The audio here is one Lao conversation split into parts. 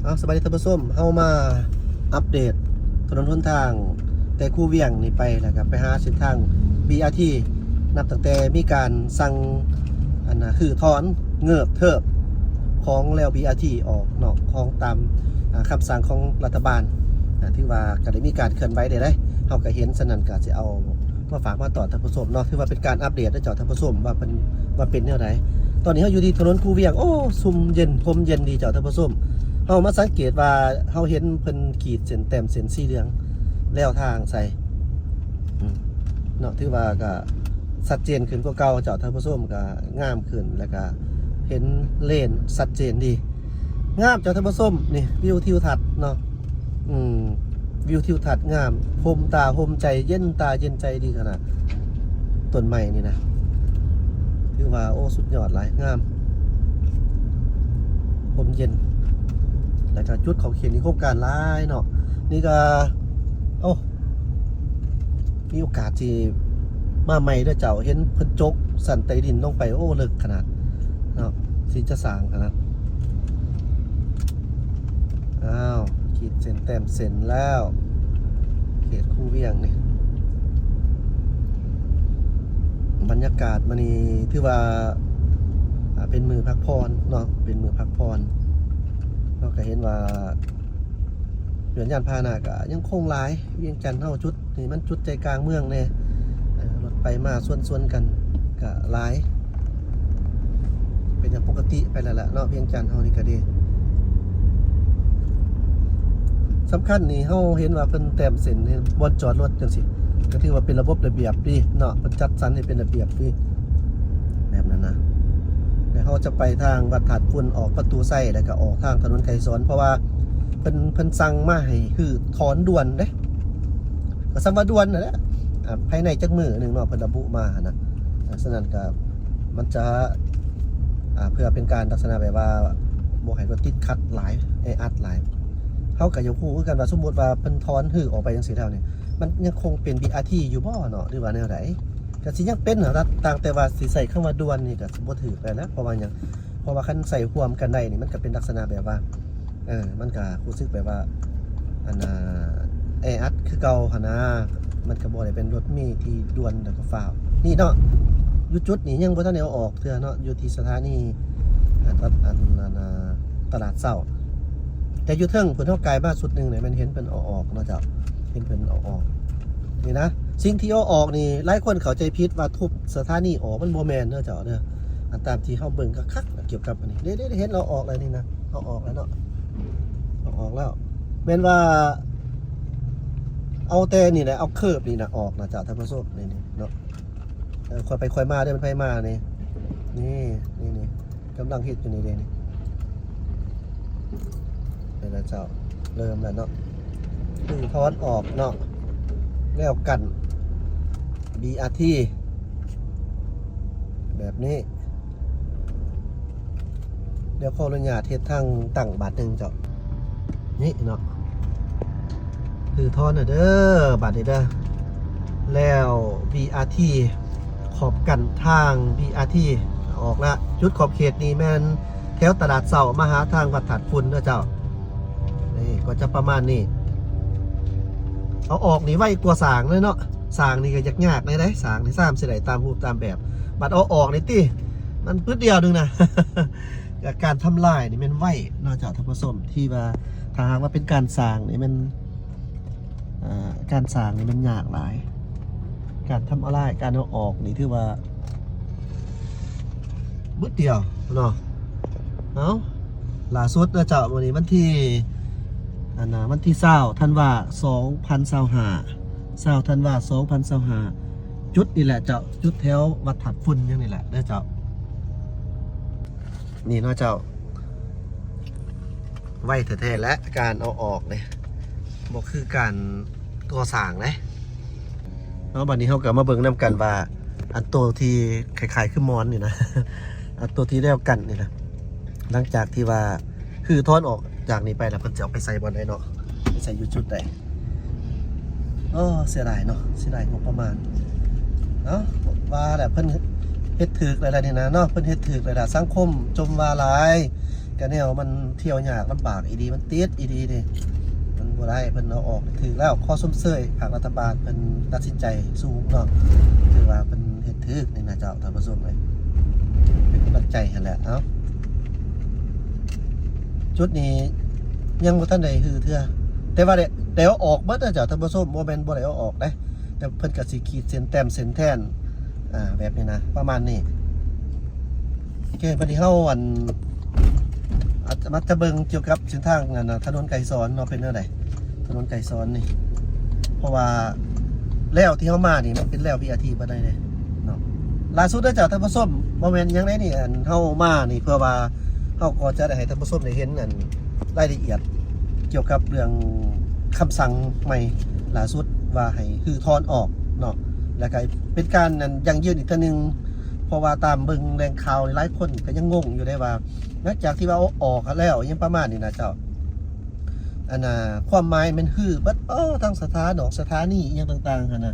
ເອົາ ສະບາຍດີທ່ານຜູ້ຊົມ, ເຮົາມາອັບເດດຖະໜົນຫົນທາງແຕ່ຄູວຽງນີ້ໄປ ແລ້ວກໍໄປຫາເສັ້ນທາງ ບີອາທີ ນັບຕັ້ງແຕ່ມີການສັ່ງ ອັນນ່າ ຮື້ຖອນເງີບເທີບຂອງແລວ ບີອາທີ ອອກເນາະ ຂອງຕາມ ອ່າ ຄຳສັ່ງຂອງລັດຖະບານ. ອ່າ ຖືວ່າກໍໄດ້ມີການເຄື່ອນໄຫວໄດ້ເດ້ ເຮົາກໍເຫັນ. ສະນັ້ນກໍຊິເອົາ ມາຝາກມາຕ້ອນທ່ານຜູ້ຊົມເນາະ, ຖືວ່າເປັນການອັບເດດເນາະເຈົ້າທ່ານຜູ້ຊົມ ວ່າເພິ່ນ ວ່າເປັນແນວໃດ. ຕອນນີ້ເຮົາຢູ່ທີ່ຖະໜົນຄູວຽງ, ໂອ້ ຊຸ່ມເຢັນ ຮົ່ມເຢັນດີເຈົ້າທ່ານຜູ້ຊົມ. ເຮົາມາສັງເກດວ່າ ເຮົາເຫັນເພິ່ນຂີດເສັ້ນ ແຕ້ມເສັ້ນສີເຫຼືອງແລວທາງໃສ່ ອືມ ເນາະ, ຖືວ່າກໍຊັດເຈນຂຶ້ນກວ່າເກົ່າເຈົ້າທ່ານຜູ້ຊົມ, ກໍງາມຂຶ້ນ ແລ້ວກໍເຫັນເລນຊັດເຈນດີ. ງາມເຈົ້າທ່ານຜູ້ຊົມ, ນີ້ວິວທິວທັດເນາະ. ອືມ ວິວທິວທັດງາມ, ຮົ່ມຕາຮົ່ມໃຈ, ເຢັນຕາເຢັນໃຈດີຂະໜາດ. ຕົ້ນໄມ້ນີ້ນະ ຖືວ່າ ໂອ້ ສຸດຍອດຫຼາຍ, ງາມ, ຮົ່ມເຢັນ, ແລ້ວກໍຈຸດຂອບເຂດນິຄົມການຫຼາຍເນາະ. ນີ້ກໍ ໂອ້ ມີໂອກາດທີ່ມາໃໝ່ເດີເຈົ້າ, ເຫັນເພິ່ນຈົກຊັ້ນໃຕ້ດິນລົງໄປ, ໂອ້ ເລິກຂະໜາດເນາະ, ຊິຈະສ້າງຂະໜາດ. ອ້າວ ຂີດເສັ້ນແຕ້ມເສັ້ນແລ້ວ ເຂດຄູວຽງນີ້. ບັນຍາກາດມື້ນີ້ຖືວ່າ ອ່າ ເປັນມື້ພັກຜ່ອນເນາະ, ເປັນມື້ພັກຜ່ອນ. ເຮົາກໍເຫັນວ່າ ເຄື່ອນຍານພາຫະນະກໍຍັງຄົງຫຼາຍ. ວຽງຈັນເຮົາຈຸດນີ້ມັນຈຸດໃຈກາງເມືອງແດ່, ເອີ ລົດໄປມາສວນໆກັນກໍຫຼາຍ, ເປັນເລື່ອງປົກກະຕິໄປແລ້ວລະເນາະ. ວຽງຈັນເຮົານີ້ກໍດີ, ສຳຄັນນີ້ເຮົາເຫັນວ່າເພິ່ນແຕ້ມເສັ້ນໃຫ້ບ່ອນຈອດລົດຈັ່ງຊີ້ ກໍຖືວ່າເປັນລະບົບລະບຽບດີເນາະ, ເພິ່ນຈັດສັນໃຫ້ເປັນລະບຽບດີ ແບບນັ້ນນະ. ແລ້ວເຮົາຈະໄປທາງວັດທາດຝຸ່ນ ອອກປະຕູໄຊ ແລ້ວກໍອອກທາງຖະໜົນໄກສອນ ເພາະວ່າເພິ່ນ ເພິ່ນສັ່ງມາໃຫ້ຮື້ຖອນດ່ວນເດ້, ກໍສ່ຳວ່າດ່ວນນັ້ນແຫຼະ ອ່າ ພາຍໃນຈັກມື້ໜຶ່ງເນາະ ເພິ່ນລະບຸມາຫັ້ນນະ. ສະນັ້ນກໍມັນຈະ ອ່າ ເພື່ອເປັນການລັກສະນະແບບວ່າບໍ່ໃຫ້ລົດຕິດຂັດຫຼາຍ ແອອັດຫຼາຍ. ເຮົາກໍຢາກຮູ້ຄືກັນວ່າ ສົມມຸດວ່າເພິ່ນຖອນຮື້ອອກໄປຈັ່ງຊີ້ແລ້ວນີ້ ມັນຍັງຄົງເປັນ ບີອາທີ ຢູ່ບໍ່ເນາະ ຫຼືວ່າແນວໃດ? ກໍຊິຍັງເປັນຫັ້ນລະ, ຕ່າງແຕ່ວ່າຊິໃຊ້ຄຳວ່າດ່ວນນີ້ກໍຊິບໍ່ຖືກແລ້ວນະ. ເພາະວ່າຫຍັງ? ເພາະວ່າຄັນໃຊ້ຮ່ວມກັນໄດ້ນີ້ ມັນກໍເປັນລັກສະນະແບບວ່າ ເອີ ມັນກໍຮູ້ສຶກແບບວ່າ ອັນນ່າ ແອອັດຄືເກົ່າຫັ້ນນາ, ມັນກໍບໍ່ໄດ້ເປັນລົດເມທີ່ດ່ວນແລ້ວກໍຟ້າວ. ນີ້ເນາະ ຢູ່ຈຸດນີ້ຍັງບໍ່ທັນໄດ້ເອົາອອກເທື່ອເນາະ, ຢູ່ທີ່ສະຖານີ ອັນ ອັນ ອັນ ອັນ ຕະຫຼາດເຊົ້າ. ແຕ່ຢູ່ເທິງພຸ້ນ ເຮົາກາຍມາຊຸດໜຶ່ງນີ້ ແມ່ນເຫັນເພິ່ນເອົາອອກເນາະເຈົ້າ, ເຫັນເພິ່ນເອົາອອກນີ້ນະ. ສິ່ງທີ່ເອົາອອກນີ້ ຫຼາຍຄົນເຂົ້າໃຈຜິດວ່າທຸບສະຖານີອອກ, ມັນບໍ່ແມ່ນເດີເຈົ້າເດີ. ອັນຕາມທີ່ເຮົາເບິ່ງຄັກໆ ກ່ຽວກັບອັນນີ້ ເດ້ ເດ້ ເຫັນເອົາອອກແລ້ວນີ້ນະ, ເອົາອອກແລ້ວເນາະ, ເອົາອອກແລ້ວ. ແມ່ນວ່າເອົາແຕ່ນີ້ແຫຼະ, ເອົາເຄີບນີ້ນະອອກນະເຈົ້າທ່ານຜູ້ຊົມ, ນີ້ ນີ້ເນາະ. ເອີ ຄ່ອຍໄປຄ່ອຍມາເດີ, ມັນໄປມານີ້ ນີ້ ນີ້ ນີ້ ກຳລັງເຮັດຢູ່ນີ້ເດ້ນີ້. ເອີ ເຈົ້າ ເລີ່ມແລ້ວເນາະ, ຄືຖອນອອກເນາະ, ແລ້ວກັນ ບີອາທີ ແບບນີ້. ດຽວຂໍອະນຸຍາດເຮັດທາງຕັ້ງບາດໜຶ່ງເຈົ້າ. ນີ້ເນາະ ຄືຖອນເດີ ບາດນີ້ເດີ. ແລ້ວ ບີອາທີ ຂອບກັ້ນທາງ ບີອາທີ ອອກລະ. ຈຸດຂອບເຂດນີ້ແມ່ນແຖວຕະຫຼາດເຊົ້າມາຫາທາງວັດທາດຝຸ່ນເດີເຈົ້າ. ນີ້ກໍຈະປະມານນີ້. ເອົາອອກນີ້ໄວກວ່າສ້າງເລີຍເນາະ, ສ້າງນີ້ກໍຍາກໆແດ່ເດ້. ສ້າງນີ້ຊ້ຳຊິໄດ້ຕາມຮູບຕາມແບບ, ບັດເອົາອອກນີ້ຕິ ມັນປຶດດຽວໜຶ່ງນະ. ການທຳລາຍນີ້ແມ່ນໄວເນາະເຈົ້າທ່ານຜູ້ຊົມ, ທີ່ວ່າຖ້າຫາກວ່າເປັນການສ້າງນີ້ແມ່ນ ອ່າ ການສ້າງນີ້ແມ່ນຍາກຫຼາຍ, ການທຳລາຍ ການເອົາອອກນີ້ຖືວ່າບຶດດຽວເນາະ. ເອົາ ລ່າສຸດເນາະເຈົ້າ, ມື້ນີ້ວັນທີ ອັນນ່າ ວັນທີຊາວ ທັນວາ ສອງພັນຊາວຫ້າ ຊາວ ທັນວາ ສອງພັນຊາວຫ້າ ຈຸດນີ້ແຫຼະເຈົ້າ, ຈຸດແຖວວັດທາດຝຸ່ນຫຍັງນີ້ແຫຼະເດີເຈົ້າ. ນີ້ເນາະເຈົ້າ, ໄວແທ້ໆແຫຼະ ການເອົາອອກເດ້, ບໍ່ຄືການກໍ່ສ້າງເດ້. ເນາະ ບັດນີ້ເຮົາກໍມາເບິ່ງນຳກັນວ່າ ອັນໂຕທີ່ຄ້າຍໆຄືໝອນນີ້ນະ ອັນໂຕທີ່ແລ້ວກັນນີ້ນະ, ຫຼັງຈາກທີ່ວ່າຮື້ຖອນອອກຈາກນີ້ໄປແລ້ວ ເພິ່ນຈະເອົາໄປໃສ່ບ່ອນໃດເນາະ, ໄປໃສ່ຢູ່ຈຸດໃດ? ໂອ້ ເສຍດາຍເນາະ, ເສຍດາຍງົບປະມານ. ເອົ້າ ວ່າແຫຼະ ເພິ່ນເຮັດຖືກແລ້ວລະນີ້ນະເນາະ, ເພິ່ນເຮັດຖືກແລ້ວລະ. ສັງຄົມຊົມວ່າຫຼາຍ, ກະແນວມັນທ່ຽວຍາກລຳບາກອີ່ຫຼີ ມັນຕິດອີ່ຫຼີເດ້ ມັນບໍ່ໄດ້ ເພິ່ນເອົາອອກຖືກແລ້ວ ຂໍຊົມເຊີຍພາກລັດຖະບານ ເພິ່ນຕັດສິນໃຈສູງເນາະ ຖືວ່າເພິ່ນເຮັດຖືກນີ້ນະເຈົ້າ ທ່ານຜູ້ຊົມເອີຍ ເປັນກຳລັງໃຈຫັ້ນແຫຼະ. ເອົ້າ ຈຸດນີ້ຍັງບໍ່ທັນໄດ້ຮື້ເທື່ອ ແຕ່ວ່າໄດ້ ໄດ້ເອົາອອກເບິດນະເຈົ້າ ທ່ານຜູ້ຊົມ ບໍ່ແມ່ນບໍ່ໄດ້ເອົາອອກເດ້ ແຕ່ເພິ່ນກະຊິຂີດເສັ້ນແຕ້ມເສັ້ນແທນ ອ່າ ແບບນີ້ນະ ປະມານນີ້. ໂອເຄ ບັດນີ້ເຮົາ ອັນ ອາດຈະ ມາຈະເບິ່ງກ່ຽວກັບເສັ້ນທາງ ອັນ ຖະໜົນໄກສອນເນາະ ເປັນແນວໃດ ຖະໜົນໄກສອນນີ້ ເພາະວ່າແລວທີ່ເຮົາມານີ້ ມັນເປັນແລວ ບີ ອາ ທີ ບໍ່ໄດ້ເດ້ເນາະ. ລ່າສຸດເດີເຈົ້າ ທ່ານຜູ້ຊົມ ບໍ່ແມ່ນຫຍັງໃດນີ້ ອັນ ເຮົາມານີ້ ເພື່ອວ່າເຮົາກໍຈະໄດ້ໃຫ້ທ່ານຜູ້ຊົມໄດ້ເຫັນ ອັນ ລາຍລະອຽດກ່ຽວກັບເລື່ອງຄຳສັ່ງໃໝ່ລ່າສຸດວ່າໃຫ້ຮື້ຖອນອອກເນາະ ແລ້ວກະເປັນການ ອັນ ຢັ້ງຢືນອີກເທື່ອໜຶ່ງ ເພາະວ່າຕາມເບິ່ງແຫຼ່ງຂ່າວຫຼາຍຄົນກະຍັງງົງຢູ່ເດ້ວ່າ ຫຼັງຈາກທີ່ວ່າເອົາອອກແລ້ວ ອີ່ຫຍັງປະມານນີ້ນະເຈົ້າ ອັນນ່າ ຄວາມໝາຍແມ່ນຮື້ເບິດບໍ່ ທັງສະຖານອກສະຖານີອີ່ຫຍັງຕ່າງໆຫັ້ນນະ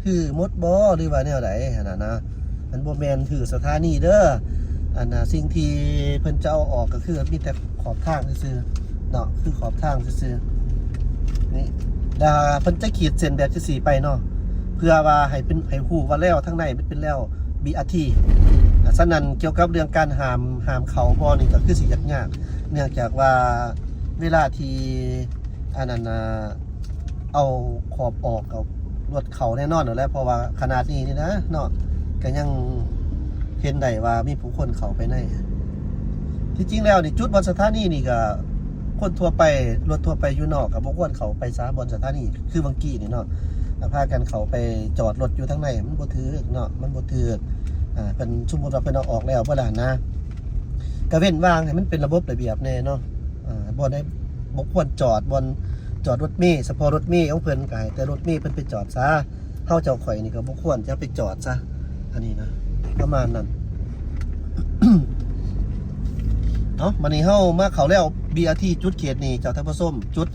ຮື້ໝົດບໍ່ ຫຼືວ່າແນວໃດຫັ້ນນະ ມັນບໍ່ແມ່ນຮື້ສະຖານີເດີ. ອັນນ່າ ສິ່ງທີ່ເພິ່ນຈະເອົາອອກກະຄືມີແຕ່ຂອບທາງຊື່ໆເນາະ ຄືຂອບທາງຊື່ໆນີ້ ແລ້ວເພິ່ນຈະຂີດເສັ້ນແບບຈັ່ງຊີ້ໄປເນາະ ເພື່ອວ່າໃຫ້ເປັນ ໃຫ້ຮູ້ວ່າແລວທາງໃນມັນເປັນແລວ ບີ ອາ ທີ ສະນັ້ນກ່ຽວກັບເລື່ອງການຫ້າມ ຫ້າມເຂົ້າບໍ່ນີ້ກະຄືຊິຍາກໆ ເນື່ອງຈາກວ່າເວລາທີ່ ອັນນັ້ນ ອ່າ ເອົາຂອບອອກ ເອົາລົດເຂົ້າແນ່ນອນຫັ້ນແຫຼະ ເພາະວ່າຂະໜາດນີ້ນີ້ນະເນາະ ກະຍັງເຫັນໄດ້ວ່າມີຜູ້ຄົນເຂົ້າໄປໃນ. ທີ່ຈິງແລ້ວນີ້ ຈຸດບ່ອນສະຖານີນີ້ກະຄົນທົ່ວໄປ ລົດທົ່ວໄປຢູ່ນອກກະບໍ່ຄວນເຂົ້າໄປສາ ບ່ອນສະຖານີຄືຫວ່າງກີ້ນີ້ເນາະ ພາກັນເຂົ້າໄປຈອດລົດຢູ່ທາງໃນ ມັນບໍ່ຖືກເນາະ ມັນບໍ່ຖືກ. ອ່າ ເພິ່ນ ສົມມຸດວ່າເພິ່ນເອົາອອກແລ້ວເບິດແລ້ວຫັ້ນນະ ກະເວັ້ນວ່າງໃຫ້ມັນເປັນລະບົບລະບຽບແນ່ເນາະ ອ່າ ບ່ອນໃດບໍ່ຄວນຈອດ ບ່ອນຈອດລົດເມ ສະເພາະລົດເມຂອງເພິ່ນກະໃຫ້ແຕ່ລົດເມເພິ່ນໄປຈອດສາ ເຮົາເຈົ້າຂ້ອຍນີ້ກະບໍ່ຄວນຈະໄປຈອດສາ ອັນນີ້ນະ ປະມານນັ້ນ. ເອົ້າ ບາດນີ້ເຮົາມາເຂົ້າແລວ ບີ ອາ ທີ ຈຸດເຂດນີ້ ເຈົ້າທ່ານຜູ້ຊົມ ຈຸດ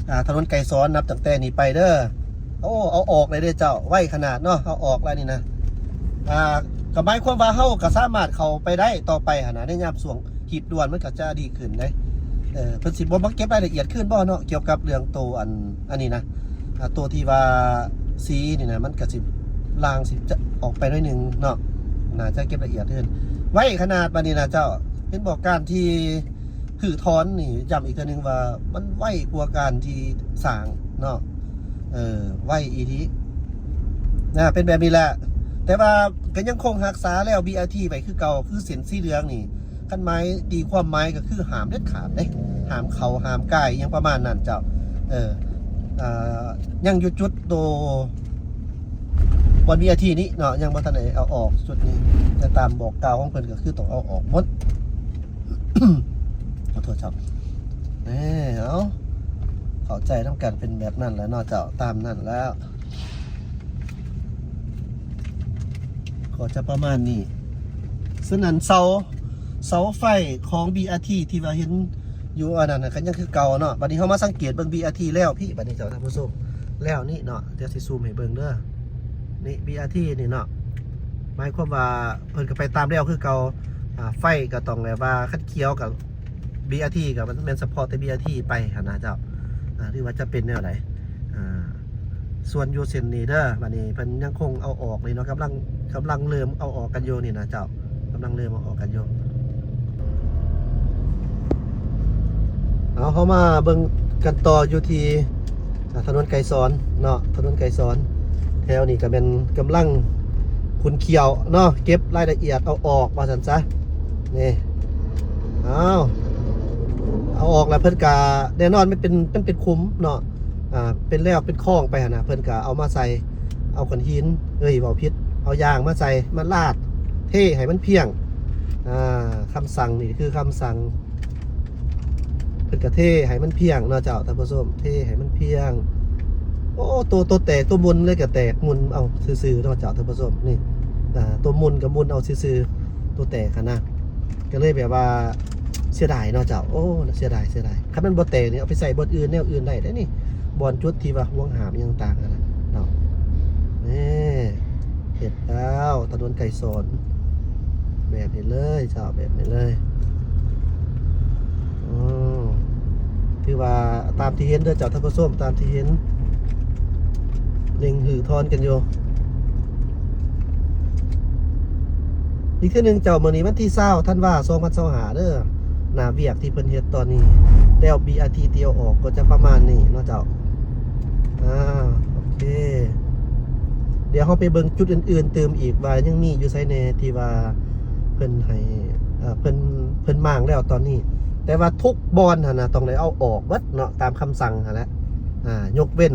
ອ່າ ຖະໜົນໄກສອນ ນັບຕັ້ງແຕ່ນີ້ໄປເດີ ໂອ້ ເອົາອອກເລີຍເດ້ເຈົ້າ ໄວຂະໜາດເນາະ ເອົາອອກແລ້ວນີ້ນະ ອ່າ ກະໝາຍຄວາມວ່າເຮົາກະສາມາດເຂົ້າໄປໄດ້ຕໍ່ໄປຫັ້ນນະ ໃນຍາມຊ່ວງຮີບດ່ວນມັນກະຈະດີຂຶ້ນເດ້ ເອີ ເພິ່ນຊິບໍ່ມາເກັບລາຍລະອຽດຄືນບໍ່ເນາະ ກ່ຽວກັບເລື່ອງໂຕ ອັນ ອັນນີ້ນະ ອ່າ ໂຕທີ່ວ່າສີນີ້ນະ ມັນກະຊິລາງຊິຈະອອກໄປໜ້ອຍໜຶ່ງເນາະ ໜ້າຈະເກັບລາຍລະອຽດຄືນ ໄວຂະໜາດບາດນີ້ນະເຈົ້າ ເຫັນບໍ່ ການທີ່ຮື້ຖອນນີ້ ຢ້ຳອີກເທື່ອໜຶ່ງວ່າມັນໄວກວ່າການທີ່ສ້າງເນາະ ເອີ ໄວອີ່ຫຼີນະ ເປັນແບບນີ້ແຫຼະ ແຕ່ວ່າກະຍັງຄົງຮັກສາແລວ ບີ ອາ ທີ ໄວ້ຄືເກົ່າ ຄືເສັ້ນສີເຫຼືອງນີ້ ຄັນໝາຍ ຕີຄວາມໝາຍກະຄືຫ້າມເດັດຂາດເດ້ ຫ້າມເຂົ້າຫ້າມກາຍ ຫຍັງປະມານນັ້ນເຈົ້າ ເອີ ອ່າ ຍັງຢູ່ຈຸດໂຕບ່ອນ ບີ ອາ ທີ ນີ້ເນາະ ຍັງບໍ່ທັນໄດ້ເອົາອອກຈຸດນີ້ ແຕ່ຕາມບອກກ່າວຂອງເພິ່ນກະຄືຕ້ອງເອົາອອກໝົດ ຂໍໂທດເຈົ້າ ເອີ ເອົາ ເຂົ້າໃຈນຳກັນ ເປັນແບບນັ້ນແຫຼະເນາະເຈົ້າ ຕາມນັ້ນແລ້ວ ກໍຈະປະມານນີ້ ສະນັ້ນເສົາ ເສົາໄຟຂອງ ບີ ອາ ທີ ທີ່ວ່າເຫັນຢູ່ອັນນັ້ນນະ ກະຍັງຄືເກົ່າເນາະ. ບາດນີ້ເຮົາມາສັງເກດເບິ່ງ ບີ ອາ ທີ ແລ້ວພີ້ ບາດນີ້ເຈົ້າທ່ານຜູ້ຊົມ ແລ້ວນີ້ເນາະ ດຽວຊິຊູມໃຫ້ເບິ່ງເດີ ນີ້ ບີ ອາ ທີ ນີ້ເນາະ ໝາຍຄວາມວ່າເພິ່ນກະໄປຕາມແລ້ວຄືເກົ່າ ອ່າ ໄຟກະຕ້ອງແບບວ່າຄັນຂຽວກະ ບີ ອາ ທີ ກະແມ່ນສະເພາະແຕ່ ບີ ອາ ທີ ໄປຫັ້ນນະເຈົ້າ ອ່າ ຫຼືວ່າຈະເປັນແນວໃດ ອ່າ ສ່ວນຢູ່ເສັ້ນນີ້ເດີ ບາດນີ້ເພິ່ນຍັງຄົງເອົາອອກນີ້ເນາະ ກຳລັງ ກຳລັງເລີ່ມເອົາອອກກັນຢູ່ນີ້ນະເຈົ້າ ກຳລັງເລີ່ມເອົາອອກກັນຢູ່. ເອົາ ເຮົາມາເບິ່ງກັນຕໍ່ຢູ່ທີ່ ອ່າ ຖະໜົນໄກສອນເນາະ ຖະໜົນໄກສອນ ແຖວນີ້ກະແມ່ນກຳລັງຂຸ້ນຂ້ຽວເນາະ ເກັບລາຍລະອຽດເອົາອອກວ່າຊັ້ນຊະ ນີ້ ເອົາ ເອົາອອກແລ້ວເພິ່ນກະ ແນ່ນອນມັນເປັນ ມັນເປັນຂຸມເນາະ ອ່າ ເປັນແລວເປັນຄອງໄປຫັ້ນນະ ເພິ່ນກະເອົາມາໃສ່ ເອົາກ້ອນຫີນ ເອີຍ ເວົ້າຜິດ ເອົາຢາງມາໃສ່ ມາລາດ ເທໃຫ້ມັນພຽງ ອ່າ ຄຳສັ່ງນີ້ຄືຄຳສັ່ງ ເພິ່ນກະເທໃຫ້ມັນພຽງເນາະເຈົ້າທ່ານຜູ້ຊົມ ເທໃຫ້ມັນພຽງ ໂອ້ ໂຕ ໂຕແຕກ ໂຕມົນເລີຍກະແຕກ ໝຸ່ນເອົາຊື່ໆເນາະເຈົ້າທ່ານຜູ້ຊົມ ນີ້ ອ່າ ໂຕໝຸ່ນກະໝຸ່ນເອົາຊື່ໆ ໂຕແຕກຫັ້ນນະ ກະເລີຍແບບວ່າເສຍດາຍເນາະເຈົ້າ ໂອ້ ເສຍດາຍ ເສຍດາຍ ຄັນມັນບໍ່ແຕກນີ້ ເອົາໄປໃສ່ບ່ອນອື່ນ ແນວອື່ນໄດ້ເດ້ນີ້ ບ່ອນຈຸດທີ່ວ່າຫວງຫ້າມອີ່ຫຍັງຕ່າງຫັ້ນນະເນາະ ນີ້ ເຮັດແລ້ວ ຖະໜົນໄກສອນ ແບບນີ້ເລີຍເຈົ້າ ແບບນີ້ເລີຍ. ຄືວ່າຕາມທີ່ເຫັນເດີເຈົ້າທ່ານຜູ້ຊົມ ຕາມທີ່ເຫັນ ເລັ່ງຮື້ຖອນກັນຢູ່. ອີກເທື່ອໜຶ່ງເຈົ້າ ມື້ນີ້ວັນທີຊາວ ທັນວາ ສອງພັນຊາວຫ້າເດີ. ໜ້າວຽກທີ່ເພິ່ນເຮັດຕອນນີ້ ແລ້ວບີອາທີທີ່ເອົາອອກກໍຈະປະມານນີ້ເນາະເຈົ້າ. ອາ ໂອເຄ ດຽວເຮົາໄປເບິ່ງຈຸດອື່ນໆຕື່ມອີກ ວ່າຍັງມີຢູ່ໃສແດ່ທີ່ວ່າເພິ່ນໃຫ້ ເອີ ເພິ່ນ ເພິ່ນມ້າງແລ້ວຕອນນີ້. ແຕ່ວ່າທຸກບ່ອນຫັ້ນນະ ຕ້ອງໄດ້ເອົາອອກເບິດເນາະ ຕາມຄຳສັ່ງຫັ້ນແຫຼະ. ອາ ຍົກເວັ້ນ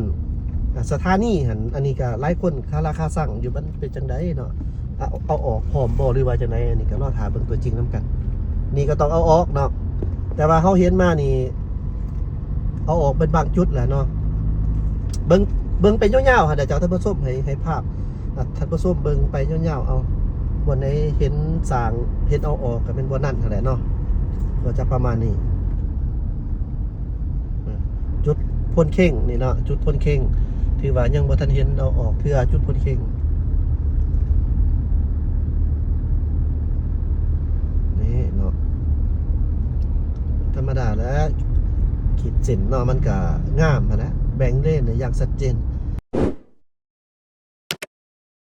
ອາ ສະຖານີຫັ້ນ ອັນນີ້ກໍຫຼາຍຄົນຄາລາຄາຊັງຢູ່ ມັນເປັນຈັ່ງໃດເນາະ ເອົາ ເອົາອອກພ້ອມບໍ່ ຫຼືວ່າຈັ່ງໃດ? ອັນນີ້ກໍລໍຖ້າເບິ່ງຕົວຈິງນຳກັນ. ນີ້ກໍຕ້ອງເອົາອອກເນາະ ແຕ່ວ່າເຮົາເຫັນມານີ້ ເອົາອອກເປັນບາງຈຸດແຫຼະເນາະ. ເບິ່ງ ເບິ່ງໄປຍາວໆຫັ້ນແຫຼະເຈົ້າທ່ານຜູ້ຊົມ ໃຫ້ ໃຫ້ພາບ ອາ ທ່ານຜູ້ຊົມເບິ່ງໄປຍາວໆ ເອົາ ບ່ອນໃດເຫັນສ້າງ ເຫັນເອົາອອກ ກໍແມ່ນບ່ອນນັ້ນຫັ້ນແຫຼະເນາະ ກໍຈະປະມານນີ້. ຈຸດໂພນເຄັ່ງນີ້ເນາະ ຈຸດໂພນເຄັ່ງ ຖືວ່າຍັງບໍ່ທັນເຫັນເອົາອອກເທື່ອ ຈຸດໂພນເຄັ່ງນີ້ເນາະ. ທຳມະດາແຫຼະ ຂີດເສັ້ນເນາະ ມັນກະງາມຫັ້ນແຫຼະ ແບ່ງເລນໄດ້ຢ່າງຊັດເຈນ.